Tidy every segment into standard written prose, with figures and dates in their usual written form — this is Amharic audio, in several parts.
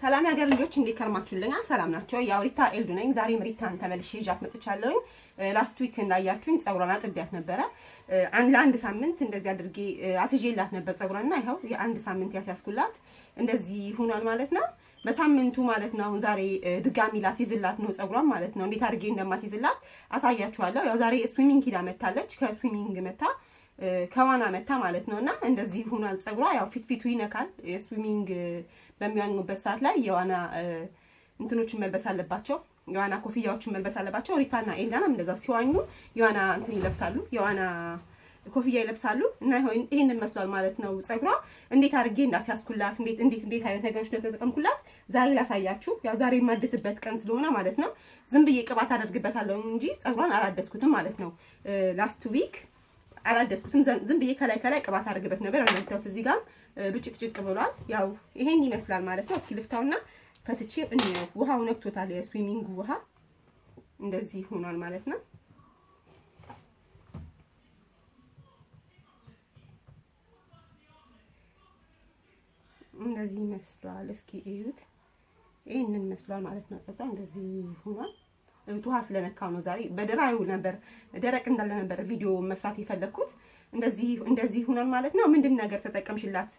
ሰላም ያገር ልጆች እንዴት ከርማችሁልኛል? ሰላም ናቸው። ያው ሪታ ኤልዱ ነኝ። ዛሬም ሪታን ተመልሼ ይዣት መጥቻለሁኝ። Last week እንዳያችሁኝ ፀጉሯን አጥቢያት ነበረ። ለአንድ ሳምንት እንደዚህ አድርጌ አስይዤላት ነበር ፀጉሯንና ይኸው የአንድ ሳምንት ያስያዝኩላት እንደዚህ ሆኗል ማለት ነው። በሳምንቱ ማለት ነው። አሁን ዛሬ ድጋሚ ላስይዝላት ነው ፀጉሯን ማለት ነው። እንዴት አድርጌ እንደማስይዝላት አሳያችኋለሁ። ያው ዛሬ swimming ሂዳ መታለች። ከ swimming መታ ከዋና መታ ማለት ነውና እንደዚህ ሆኗል ፀጉሯ። ያው ፊትፊቱ ይነካል። የ swimming በሚዋኙበት ሰዓት ላይ የዋና እንትኖችን መልበስ አለባቸው። የዋና ኮፍያዎችን መልበስ አለባቸው። ሪታና ኤልዳናም እንደዛው ሲዋኙ የዋና እንትን ይለብሳሉ፣ የዋና ኮፍያ ይለብሳሉ። እና ይሄንን መስሏል ማለት ነው ፀጉሯ። እንዴት አድርጌ እንዳስያዝኩላት እንዴት እንዴት እንዴት አይነት ነገሮች እንደተጠቀምኩላት ዛሬ ላሳያችሁ። ያው ዛሬ የማድስበት ቀን ስለሆነ ማለት ነው ዝም ብዬ ቅባት አደርግበታለሁ እንጂ ፀጉሯን አላደስኩትም ማለት ነው። Last week አላደስኩትም። ዝም ብዬ ከላይ ከላይ ቅባት አድርግበት ነበር። እንደምታዩት እዚህ ጋር ብጭቅጭቅ ብሏል። ያው ይሄን ይመስላል ማለት ነው። እስኪ ልፍታውና ፈትቼ እንየው። ውሃው ነክቶታል። የ swimming ውሃ እንደዚህ ሆኗል ማለት ነው። እንደዚህ ይመስላል። እስኪ እዩት። ይሄንን መስሏል ማለት ነው። ፀጉሯ እንደዚህ ሆኗል። ውሃ ስለነካው ነው። ዛሬ በ dry ዩ ነበር ደረቅ እንዳለ ነበር ቪዲዮ መስራት የፈለኩት። እንደዚህ እንደዚህ ሆኗል ማለት ነው። ምንድን ነገር ተጠቀምሽላት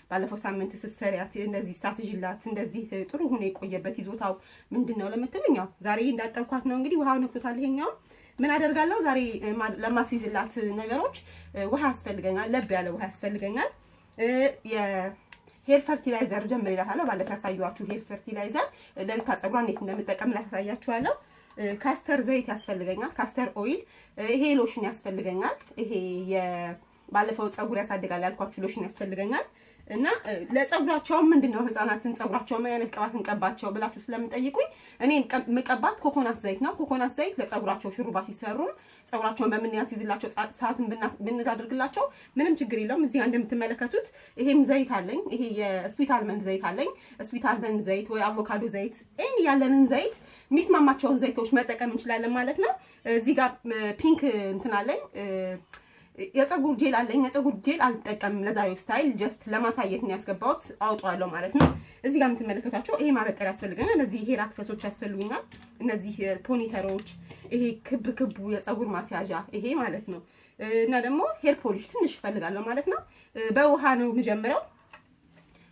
ባለፈው ሳምንት ስትሰሪያት እንደዚህ ሳትጅላት እንደዚህ ጥሩ ሆኖ የቆየበት ይዞታው ምንድነው ለምትሉኝ፣ ያው ዛሬ እንዳጠብኳት ነው እንግዲህ ውሃው ነክቶታል። ይሄኛው ምን አደርጋለሁ ዛሬ ለማስይዝላት ነገሮች ውሃ ያስፈልገኛል፣ ለብ ያለ ውሃ ያስፈልገኛል። የ hair fertilizer ጀምሬላታለሁ። ባለፈው ያሳየኋችሁ hair fertilizer ለሪታ ፀጉሯ እንዴት እንደምጠቀምላት ያሳያችኋለሁ። Castor ዘይት ያስፈልገኛል፣ castor oil። ይሄ ሎሽን ያስፈልገኛል። ይሄ ባለፈው ፀጉር ያሳድጋል ያልኳችሁ ሎሽን ያስፈልገኛል። እና ለፀጉራቸው ምንድነው ህፃናትን ፀጉራቸው ምን አይነት ቅባት እንቀባቸው ብላችሁ ስለምጠይቁኝ እኔ የምቀባት ኮኮናት ዘይት ነው። ኮኮናት ዘይት ለፀጉራቸው ሹሩባ ሲሰሩም ፀጉራቸውን በምናስይዝላቸው ሰዓትን ብናደርግላቸው ምንም ችግር የለውም። እዚህ ጋር እንደምትመለከቱት ይሄም ዘይት አለኝ። ይሄ የ sweet almond ዘይት አለኝ። Sweet almond ዘይት ወይ አቮካዶ ዘይት፣ እኔ ያለንን ዘይት የሚስማማቸውን ዘይቶች መጠቀም እንችላለን ማለት ነው። እዚህ ጋር pink እንትን አለኝ፣ የፀጉር ጄል አለኝ። የፀጉር ጄል አልጠቀምም ለዛሬው style just ለማሳየት ነው ያስገባሁት፣ አውጣዋለሁ ማለት ነው። እዚህ ጋር የምትመለከቷቸው ይሄ ማበጠር ያስፈልገኛል። እነዚህ hair access ኦች ያስፈልጉኛል። እነዚህ ponytail ኦች፣ ይሄ ክብ ክቡ የፀጉር ማስያዣ ይሄ ማለት ነው። እና ደግሞ hair polish ትንሽ እፈልጋለሁ ማለት ነው። በውሃ ነው የምጀምረው።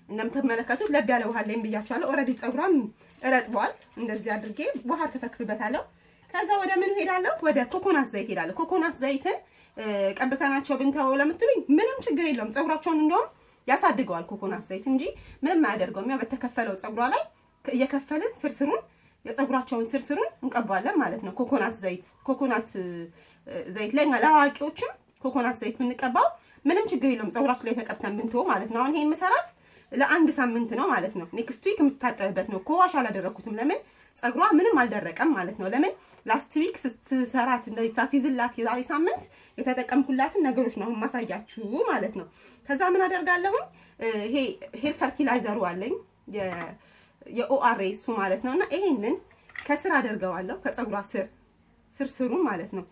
እንደምትመለከቱት ለብ ያለ ውሃ አለኝ ብያችኋለሁ። Already ፀጉሯም እረጥቧል። እንደዚህ አድርጌ ውሃ ተፈክፍበታለሁ። ከዛ ወደ ምን ሄዳለሁ? ወደ ኮኮናት ዘይት ሄዳለሁ። ኮኮናት ዘይትን ቀብተናቸው ብንተወው ለምትሉኝ ምንም ችግር የለውም። ፀጉራቸውን እንደውም ያሳድገዋል ኮኮናት ዘይት እንጂ ምንም አያደርገውም። ያው በተከፈለው ፀጉሯ ላይ እየከፈልን ስርስሩን የፀጉራቸውን ስርስሩን እንቀባዋለን ማለት ነው። ኮኮናት ዘይት ላይ ለአዋቂዎችም ኮኮናት ዘይት ብንቀባው ምንም ችግር የለውም። ፀጉራችን ላይ ተቀብተን ብንተወው ማለት ነው። አሁን ይሄን መሰራት ለአንድ ሳምንት ነው ማለት ነው። Next week የምትታጠብበት ነው። Co-wash አላደረኩትም። ለምን ፀጉሯ ምንም አልደረቀም ማለት ነው። ለምን last week ስትሰራት እንደዚህ ሳትይዝላት የዛሬ ሳምንት የተጠቀምኩላትን ነገሮች ነው አሁን ማሳያችሁ ማለት ነው። ከዛ ምን አደርጋለሁኝ? ይሄ hair fertilizer ኡ አለኝ የ ORS ኡ ማለት ነውና ይሄንን ከስር አደርገዋለሁ ከፀጉሯ ስር ስርስሩን ማለት ነው።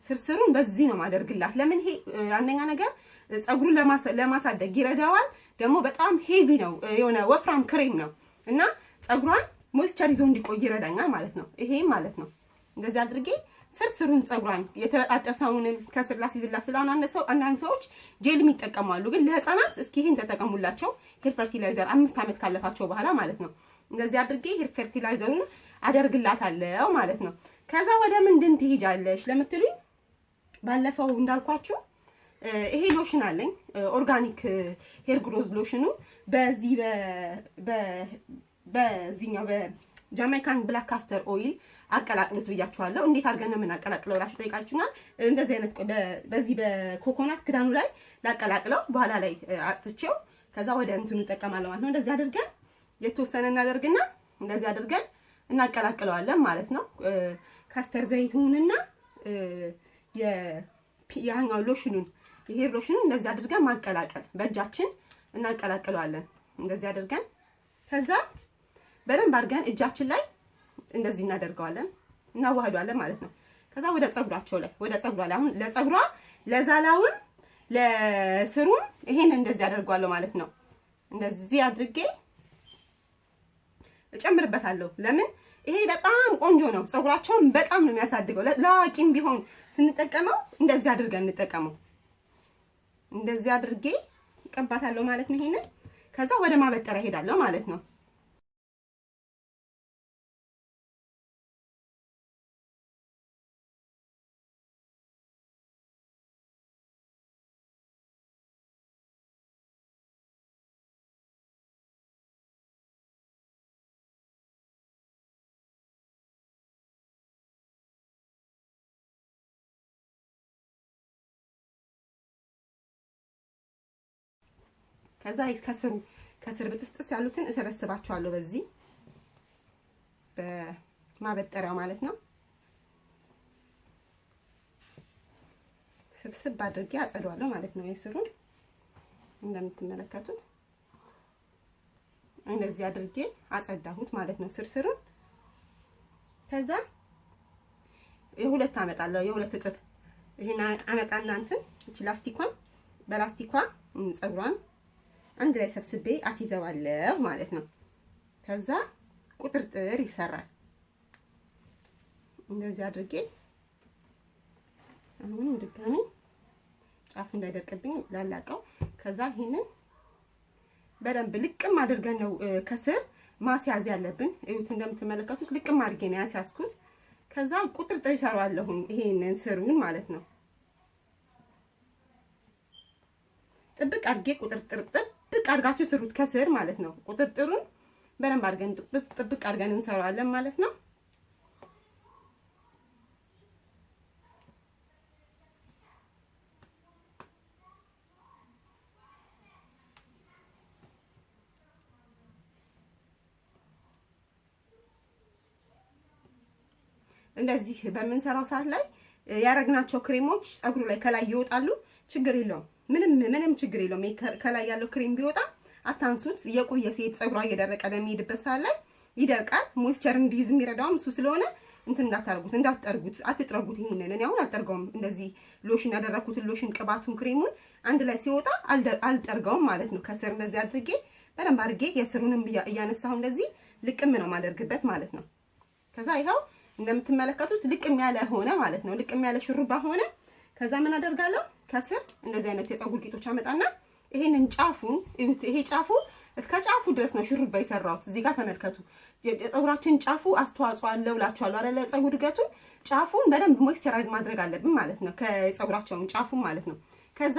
ስርስሩን በዚህ ነው ማደርግላት። ለምን ይሄ አንደኛ ነገር ፀጉሩን ለማሳደግ ይረዳዋል። ደግሞ በጣም heavy ነው፣ የሆነ ወፍራም ክሬም ነው እና ፀጉሯን moisture ይዞ እንዲቆይ ይረዳኛል ማለት ነው። ይሄ ማለት ነው። እንደዚህ አድርጌ ስርስሩን ፀጉሯን የተበጣጠሰውንም ከስር ላስይዝላት ስለሆነ አንዳንድ ሰዎች ጄልም ይጠቀማሉ። ግን ለህፃናት እስኪ ይሄን ተጠቀሙላቸው። Hair fertilizer 5 ዓመት ካለፋቸው በኋላ ማለት ነው። እንደዚህ አድርጌ hair fertilizer ኡን አደርግላታለሁ ማለት ነው። ከዛ ወደ ምንድን ትሄጃለሽ ለምትሉኝ ባለፈው እንዳልኳችሁ ይሄ ሎሽን አለኝ፣ organic hair growth lotion ኑ በዚህ በዚህኛው በ Jamaican black castor oil አቀላቅሉት ብያችኋለሁ። እንዴት አድርገን ነው የምናቀላቅለው ብላችሁ ጠይቃችሁኛል። እንደዚህ አይነት በዚህ በኮኮናት ክዳኑ ላይ ላቀላቅለው በኋላ ላይ አጥቼው ከዛ ወደ እንትኑ እጠቀማለሁ ማለት ነው። እንደዚህ አድርገን የተወሰነ እናደርግና እንደዚህ አድርገን እናቀላቅለዋለን ማለት ነው። Castor ዘይቱንና ያኛው lotion ኑን የ hair lotion ኑን እንደዚህ አድርገን ማቀላቀል በእጃችን እናቀላቅለዋለን። እንደዚህ አድርገን ከዛ በደንብ አድርገን እጃችን ላይ እንደዚህ እናደርገዋለን፣ እናዋህደዋለን ማለት ነው። ከዛ ወደ ፀጉራቸው ላይ ወደ ፀጉሯ ላይ አሁን ለፀጉሯ ለዛላውም ለስሩም ይሄን እንደዚህ አደርገዋለሁ ማለት ነው። እንደዚህ አድርጌ እጨምርበታለሁ። ለምን ይሄ በጣም ቆንጆ ነው። ፀጉራቸውን በጣም ነው የሚያሳድገው። ለአዋቂም ቢሆን ስንጠቀመው እንደዚህ አድርገን እንጠቀመው። እንደዚህ አድርጌ እቀባታለሁ ማለት ነው። ይሄንን ከዛ ወደ ማበጠሪያ ሄዳለሁ ማለት ነው። ከዛ ከስሩ ከስር ብጥስጥስ ያሉትን እሰበስባቸዋለሁ በዚህ በማበጠሪያው ማለት ነው። ስብስብ አድርጌ አጸደዋለሁ ማለት ነው። የስሩን እንደምትመለከቱት እንደዚህ አድርጌ አጸዳሁት ማለት ነው ስርስሩን። ከዛ የሁለት አመጣለሁ፣ የሁለት እጥፍ ይሄን አመጣና እንትን እቺ ላስቲኳን በላስቲኳ ፀጉሯን አንድ ላይ ሰብስቤ አስይዘዋለሁ ማለት ነው። ከዛ ቁጥርጥር ይሰራል። እንደዚህ አድርጌ አሁንም ድጋሚ ጫፉ እንዳይደርቅብኝ ላላቀው። ከዛ ይሄንን በደንብ ልቅም አድርገን ነው ከስር ማስያዝ ያለብን። እዩት፣ እንደምትመለከቱት ልቅም አድርጌ ነው ያስያዝኩት። ከዛ ቁጥርጥር ይሰራዋለሁ ይሄንን ስሩን ማለት ነው። ጥብቅ አድርጌ ቁጥርጥር ጥብቅ አድርጋችሁ ስሩት ከስር ማለት ነው። ቁጥርጥሩን በደንብ አድርገን ጥብቅ አድርገን እንሰራዋለን ማለት ነው። እንደዚህ በምንሰራው ሰዓት ላይ ያረግናቸው ክሬሞች ፀጉሩ ላይ ከላይ ይወጣሉ። ችግር የለውም። ምንም ምንም ችግር የለውም። ከላይ ያለው ክሬም ቢወጣ አታንሱት። የቆየ ሴት ፀጉሯ እየደረቀ በሚሄድበት ሰዓት ላይ ይደርቃል። moisture እንዲይዝ የሚረዳውም እሱ ስለሆነ እንትን እንዳታርጉት፣ እንዳትጠርጉት፣ አትጥረጉት። ይሄንን እኔ አሁን አልጠርገውም። እንደዚህ ሎሽን ያደረኩትን ሎሽን ቅባቱን፣ ክሬሙን አንድ ላይ ሲወጣ አልጠርገውም ማለት ነው። ከስር እንደዚህ አድርጌ በደንብ አድርጌ የስሩንም እያነሳሁ እንደዚህ ልቅም ነው ማደርግበት ማለት ነው። ከዛ ይኸው እንደምትመለከቱት ልቅም ያለ ሆነ ማለት ነው። ልቅም ያለ ሹሩባ ሆነ። ከዛ ምን አደርጋለሁ? ከስር እንደዚህ አይነት የፀጉር ጌጦች አመጣና ይሄንን ጫፉን እዩት። ይሄ ጫፉ እስከ ጫፉ ድረስ ነው ሹሩባ የሰራሁት። እዚህ ጋር ተመልከቱ። የፀጉራችን ጫፉ አስተዋጽኦ አለው እላችኋለሁ አይደለ? ፀጉር እድገቱ ጫፉን በደንብ moisturize ማድረግ አለብን ማለት ነው። ከፀጉራቸውን ጫፉን ማለት ነው። ከዛ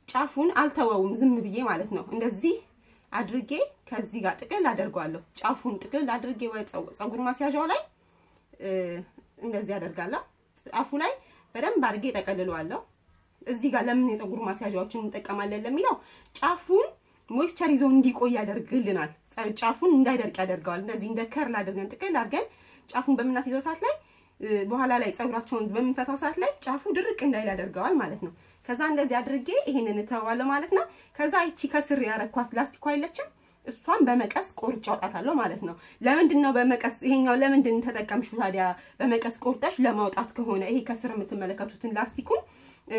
ጫፉን አልተወውም ዝም ብዬ ማለት ነው። እንደዚህ አድርጌ ከዚህ ጋር ጥቅልል አደርገዋለሁ። ጫፉን ጥቅልል አድርጌ ወይ ፀጉር ማስያዣው ላይ እንደዚህ አደርጋለሁ። ጫፉ ላይ በደንብ አድርጌ ጠቀልለዋለሁ። እዚህ ጋር ለምን የፀጉር ማስያዣዎችን እንጠቀማለን ለሚለው ጫፉን moisture ይዞ እንዲቆይ ያደርግልናል። ጫፉን እንዳይደርቅ ያደርገዋል። እንደዚህ እንደ curl አድርገን ጥቅል አድርገን ጫፉን በምናስይዘው ሰዓት ላይ በኋላ ላይ ፀጉራቸውን በምንፈታው ሰዓት ላይ ጫፉ ድርቅ እንዳይል ያደርገዋል ማለት ነው። ከዛ እንደዚህ አድርጌ ይሄንን እተዋለሁ ማለት ነው። ከዛ ይቺ ከስር ያረኳት ላስቲኳ አይለችም፣ እሷን በመቀስ ቆርጬ አውጣታለሁ ማለት ነው። ለምንድን ነው በመቀስ ይሄኛው ለምንድን ተጠቀምሽው ታዲያ? በመቀስ ቆርጠሽ ለማውጣት ከሆነ ይሄ ከስር የምትመለከቱትን ላስቲኩን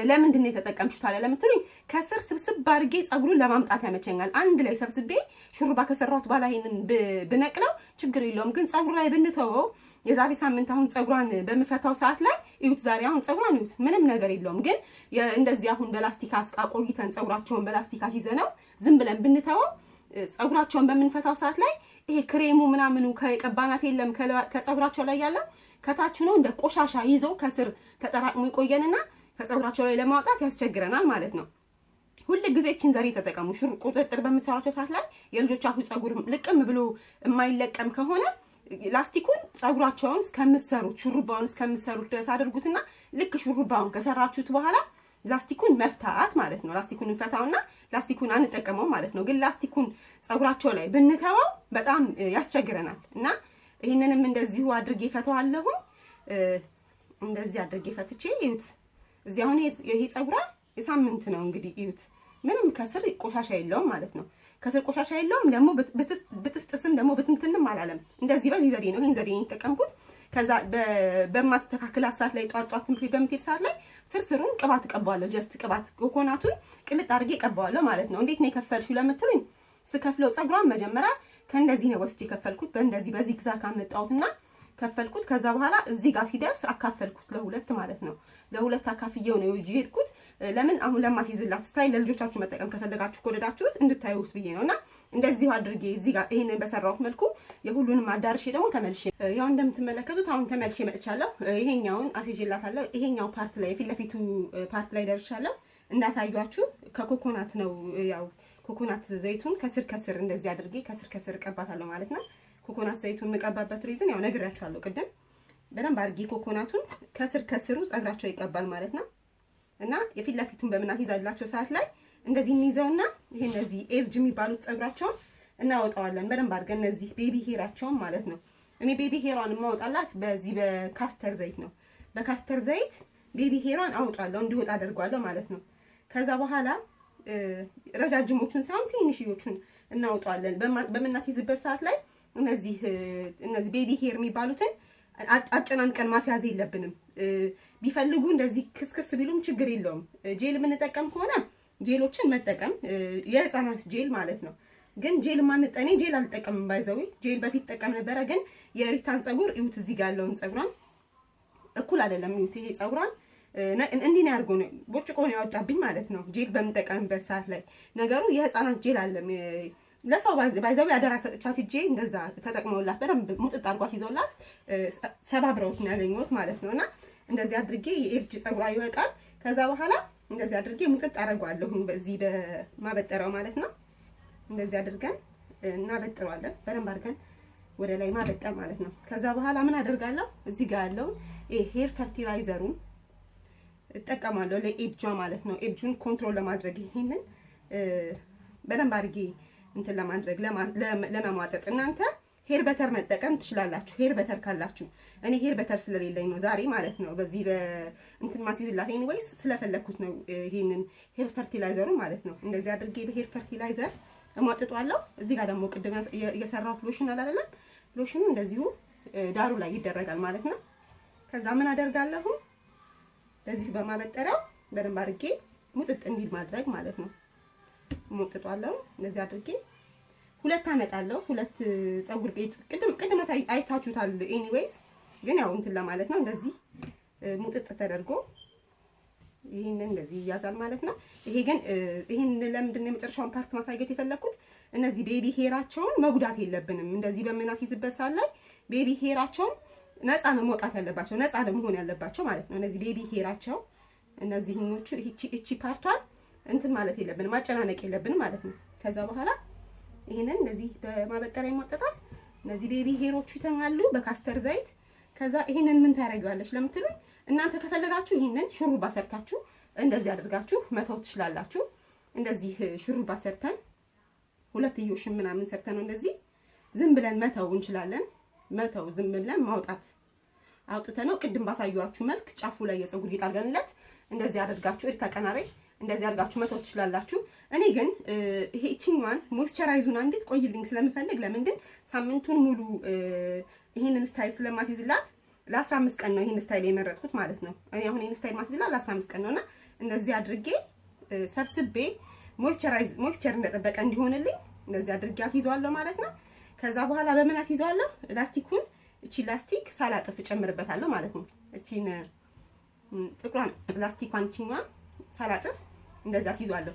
ለምንድን ነው የተጠቀምሽው ታዲያ ለምትሉኝ፣ ከስር ስብስብ አድርጌ ፀጉሩን ለማምጣት ያመቸኛል። አንድ ላይ ሰብስቤ ሹሩባ ከሰራሁት በኋላ ይሄንን ብነቅለው ችግር የለውም። ግን ፀጉሩ ላይ ብንተወው የዛሬ ሳምንት አሁን ፀጉሯን በምፈታው ሰዓት ላይ እዩት፣ ዛሬ አሁን ፀጉሯን እዩት፣ ምንም ነገር የለውም። ግን እንደዚህ አሁን በላስቲክ አቆይተን ፀጉራቸውን በላስቲክ አስይዘነው ዝም ብለን ብንተወው ፀጉራቸውን በምንፈታው ሰዓት ላይ ይሄ ክሬሙ ምናምኑ ከቀባናት የለም ከፀጉራቸው ላይ ያለው ከታች ነው እንደ ቆሻሻ ይዞ ከስር ተጠራቅሞ ይቆየንና ከፀጉራቸው ላይ ለማውጣት ያስቸግረናል ማለት ነው። ሁል ጊዜ እቺን ዘዴ ተጠቀሙ። ቁጥጥር በምትሰራቸው ሰዓት ላይ የልጆቻችሁ ፀጉር ልቅም ብሎ የማይለቀም ከሆነ ላስቲኩን ፀጉራቸውን እስከምትሰሩት ሹሩባውን እስከምትሰሩት ድረስ አድርጉትና ልክ ሹሩባውን ከሰራችሁት በኋላ ላስቲኩን መፍታት ማለት ነው። ላስቲኩን እንፈታውና ላስቲኩን አንጠቀመው ማለት ነው። ግን ላስቲኩን ፀጉራቸው ላይ ብንተወው በጣም ያስቸግረናል እና ይህንንም እንደዚሁ አድርጌ ፈተዋለሁ። እንደዚህ አድርጌ ፈትቼ እዩት። እዚህ አሁን ይሄ ፀጉሯ የሳምንት ነው እንግዲህ እዩት። ምንም ከስር ቆሻሻ የለውም ማለት ነው። ከስር ቆሻሻ የለውም ደግሞ ብጥስጥስም ደግሞ ብትንትንም አላለም። እንደዚህ በዚህ ዘዴ ነው ይሄን ዘዴ ነው የተጠቀምኩት። ከዛ በማስተካከላት ሰዓት ላይ ጧት ጧት ትምህርት ቤት በምትሄድ ሰዓት ላይ ስርስሩን ቅባት እቀባዋለሁ። just ቅባት ኮኮናቱን ቅልጥ አድርጌ እቀባዋለሁ ማለት ነው። እንዴት ነው የከፈልሽው ለምትሉኝ ስከፍለው ፀጉሯን መጀመሪያ ከእንደዚህ ነው ወስጄ ከፈልኩት። በእንደዚህ በ zigzag አመጣሁትና ከፈልኩት። ከዛ በኋላ እዚህ ጋር ሲደርስ አካፈልኩት ለሁለት ማለት ነው። ለሁለት አካፍየው ነው ይዤ ሄድኩት። ለምን አሁን ለማስይዝላት style ለልጆቻችሁ መጠቀም ከፈለጋችሁ ከወደዳችሁት እንድታዩት ብዬ ነውና እንደዚሁ አድርጌ እዚህ ጋር ይሄንን በሰራሁት መልኩ የሁሉንም አዳርሼ ደግሞ ተመልሼ ያው እንደምትመለከቱት አሁን ተመልሼ መጥቻለሁ። ይሄኛውን አስይዤላታለሁ። ይሄኛው part ላይ የፊት ለፊቱ part ላይ ደርሻለሁ። እንዳሳያችሁ ከኮኮናት ነው ያው ኮኮናት ዘይቱን ከስር ከስር እንደዚህ አድርጌ ከስር ከስር እቀባታለሁ ማለት ነው። ኮኮናት ዘይቱን የምቀባበት reason ያው ነግሬያችኋለሁ ቅድም። በደንብ አድርጌ ኮኮናቱን ከስር ከስሩ ጸጉራቸው ይቀባል ማለት ነው። እና የፊት ለፊቱን በምናስይዛላቸው ሰዓት ላይ እንደዚህ እንይዘውና ይሄ እነዚህ edge የሚባሉት ጸጉራቸውን እናወጣዋለን በደንብ አድርገን እነዚህ baby hair ኣቸውን ማለት ነው። እኔ baby hair ኣን የማወጣላት በዚህ በ castor ዘይት ነው። በ castor ዘይት baby hair ኣን አውጣለሁ እንዲወጣ አደርጓለሁ ማለት ነው። ከዛ በኋላ ረጃጅሞቹን ሳይሆን ትንንሽዮቹን እናወጣዋለን። በምናስይዝበት ሰዓት ላይ እነዚህ baby hair የሚባሉትን አጨናንቀን ማስያዝ የለብንም። ቢፈልጉ እንደዚህ ክስክስ ቢሉም ችግር የለውም። ጄል የምንጠቀም ከሆነ ጄሎችን መጠቀም የህፃናት ጄል ማለት ነው። ግን ጄል ማንጠኔ ጄል አልጠቀምም። by the way ጄል በፊት ጠቀም ነበረ። ግን የሪታን ፀጉር እዩት፣ እዚህ ጋር ያለውን ፀጉሯን እኩል አይደለም። እዩት፣ ይሄ ፀጉሯን እንዲህ ነው ያርጎ ነው ቦጭቆ ነው ያወጣብኝ ማለት ነው። ጄል በምጠቀምበት ሰዓት ላይ ነገሩ የህፃናት ጄል አለ ለሰው by the way አደራ ሰጥቻት ሂጄ እንደዛ ተጠቅመውላት በደንብ ሙጥጥ አድርጓት ይዘውላት ሰባብረውት ነው ያገኘሁት ማለት ነውና እንደዚህ አድርጌ የ edge ፀጉሯ ይወጣል። ከዛ በኋላ እንደዚህ አድርጌ ሙጥጥ አደርገዋለሁ በዚህ በማበጠሪያው ማለት ነው። እንደዚህ አድርገን እናበጥረዋለን በደንብ አድርገን ወደ ላይ ማበጠር ማለት ነው። ከዛ በኋላ ምን አደርጋለሁ እዚህ ጋር ያለውን ይሄ hair fertilizer ኡን እጠቀማለሁ ለኤጅጇ ማለት ነው። edge ኡን control ለማድረግ ይሄንን በደንብ አድርጌ እንትን ለማድረግ ለማሟጠጥ እናንተ hair butter መጠቀም ትችላላችሁ። hair butter ካላችሁ እኔ hair butter ስለሌለኝ ነው ዛሬ ማለት ነው በዚህ በእንትን ማስይዝላት anyways ስለፈለኩት ነው ይሄንን hair fertilizer ኡ ማለት ነው። እንደዚህ አድርጌ በ hair fertilizer እሟጥጧለሁ። እዚህ ጋር ደግሞ ቅድም የሰራሁት ሎሽን አለ አይደለም? ሎሽኑ እንደዚሁ ዳሩ ላይ ይደረጋል ማለት ነው። ከዛ ምን አደርጋለሁ በዚህ በማበጠሪያው በደንብ አድርጌ ሙጥጥ እንዲል ማድረግ ማለት ነው። ሙጥጧለሁ እንደዚህ አድርጌ ሁለት አመጣለሁ። ሁለት ፀጉር ጌጥ ቅድም አይታችሁታል። anyways ግን ያው እንትን ለማለት ነው። እንደዚህ ሙጥጥ ተደርጎ ይሄንን እንደዚህ ይያዛል ማለት ነው። ይሄ ግን ይሄን ለምንድን ነው የመጨረሻውን part ማሳየት የፈለኩት? እነዚህ baby hair ኣቸውን መጉዳት የለብንም። እንደዚህ በምናስይዝበት ሰዓት ላይ baby hair ኣቸውን ነፃ ነው መውጣት ያለባቸው፣ ነፃ ነው መሆን ያለባቸው ማለት ነው። እነዚህ baby hair ኣቸው እነዚህኞቹ እቺ part ኧን እንትን ማለት የለብንም፣ ማጨናነቅ የለብንም ማለት ነው። ከዛ በኋላ ይሄንን እንደዚህ በማበጠሪያ ይሞጠጣል። እነዚህ baby hair ኦቹ ይተኛሉ በ castor ዘይት። ከዛ ይሄንን ምን ታደርጊዋለሽ ለምትሉኝ እናንተ ከፈለጋችሁ ይሄንን ሹሩባ ሰርታችሁ እንደዚህ አድርጋችሁ መተው ትችላላችሁ። እንደዚህ ሹሩባ ሰርተን ሁለትዮሽን ምናምን ሰርተን እንደዚህ ዝም ብለን መተው እንችላለን። መተው ዝም ብለን ማውጣት አውጥተነው ቅድም ባሳየኋችሁ መልክ ጫፉ ላይ የፀጉር ጌጥ አድርገንለት እንደዚህ አድርጋችሁ እርታ ቀናሬ እንደዚህ አድርጋችሁ መተው ትችላላችሁ። እኔ ግን ይሄ እቺኛዋን moisturize ኡን አንዲት ቆይልኝ ስለምፈልግ ለምንድን ሳምንቱን ሙሉ ይሄንን style ስለማስይዝላት ለ15 ቀን ነው ይሄን style የመረጥኩት ማለት ነው። እኔ አሁን ይሄን style ማስይዝላት ለ15 ቀን ነውና እንደዚህ አድርጌ ሰብስቤ moisture እንደጠበቀ እንዲሆንልኝ እንደዚህ አድርጌ አስይዘዋለሁ ማለት ነው። ከዛ በኋላ በምን አስይዘዋለሁ? ላስቲኩን እቺ ላስቲክ ሳላጥፍ እጨምርበታለሁ ማለት ነው። እቺን ጥቁሯን ላስቲኳን እቺኛዋን ሳላጥፍ እንደዚህ አስይዘዋለሁ።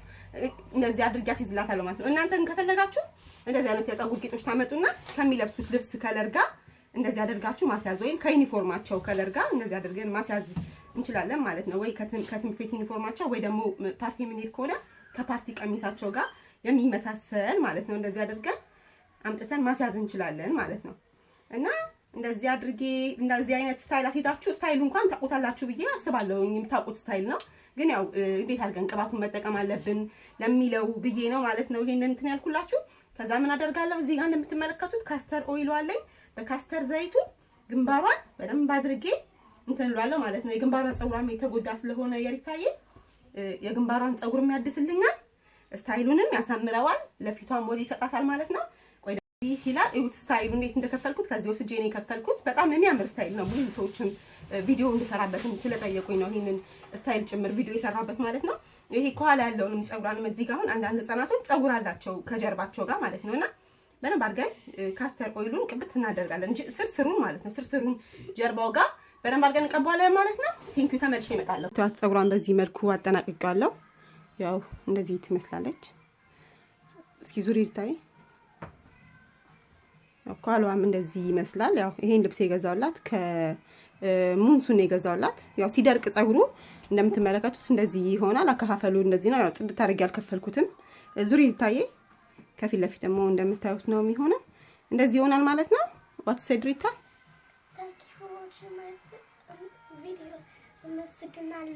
እንደዚህ አድርጌ አስይዝላታለሁ ማለት ነው። እናንተን ከፈለጋችሁ እንደዚህ አይነት የፀጉር ጌጦች ታመጡና ከሚለብሱት ልብስ color ጋር እንደዚህ አድርጋችሁ ማስያዝ ወይም ከዩኒፎርማቸው color ጋር እንደዚህ አድርገን ማስያዝ እንችላለን ማለት ነው። ወይ ከትምህርት ቤት ዩኒፎርማቸው ወይ ደግሞ ፓርቲ የምንሄድ ከሆነ ከፓርቲ ቀሚሳቸው ጋር የሚመሳሰል ማለት ነው። እንደዚህ አድርገን አምጥተን ማስያዝ እንችላለን ማለት ነው። እና እንደዚህ አድርጌ እንደዚህ አይነት style አስይዛችሁ style ኡ እንኳን ታውቁታላችሁ ብዬ አስባለሁ። የምታውቁት style ነው፣ ግን ያው እንዴት አድርገን ቅባቱን መጠቀም አለብን ለሚለው ብዬ ነው ማለት ነው ይሄንን እንትን ያልኩላችሁ። ከዛ ምን አደርጋለሁ እዚህ ጋር እንደምትመለከቱት castor oil ኡ አለኝ። በ castor ዘይቱ ግንባሯን በደንብ አድርጌ እንትን እለዋለሁ ማለት ነው። የግንባሯን ፀጉሯም የተጎዳ ስለሆነ የሪታዬ የግንባሯን ፀጉርም ያድስልኛል፣ style ኡንም ያሳምረዋል፣ ለፊቷም ወዝ ይሰጣታል ማለት ነው። ቆይ ይህ ይላል እዩት፣ style ኡ እንዴት እንደከፈልኩት ከዚህ ወስጄ ነው የከፈልኩት። በጣም የሚያምር style ነው። ብዙ ሰዎችም ቪዲዮ እንድሰራበትም ስለጠየቁኝ ነው ይሄንን style ጭምር ቪዲዮ የሰራበት ማለት ነው። ይሄ ከኋላ ያለውንም ፀጉሯንም እዚህ ጋር አሁን አንዳንድ ህጻናቶች ፀጉር አላቸው ከጀርባቸው ጋር ማለት ነውና በደንብ አድርገን castor oil ኡን ቅብት እናደርጋለን እንጂ ስርስሩን ማለት ነው። ስርስሩን ጀርባው ጋር በደንብ አድርገን እንቀባዋለን ማለት ነው። Thank you፣ ተመልሼ እመጣለሁ። ፀጉሯን በዚህ መልኩ አጠናቅቄዋለሁ። ያው እንደዚህ ትመስላለች። እስኪ ዙሪ ልታይ። ኳሏም እንደዚህ ይመስላል። ያው ይሄን ልብስ የገዛውላት ከሙንሱን የገዛውላት። ያው ሲደርቅ ፀጉሩ እንደምትመለከቱት እንደዚህ ይሆናል። አከፋፈሉ እንደዚህ ነው። ያው ጽድት አድርጌ አልከፈልኩትም። ዙሪ ልታዬ። ከፊት ለፊት ደግሞ እንደምታዩት ነው የሚሆነው። እንደዚህ ይሆናል ማለት ነው። What say ሪታ? Thank you for watching my videos. አመሰግናለሁ።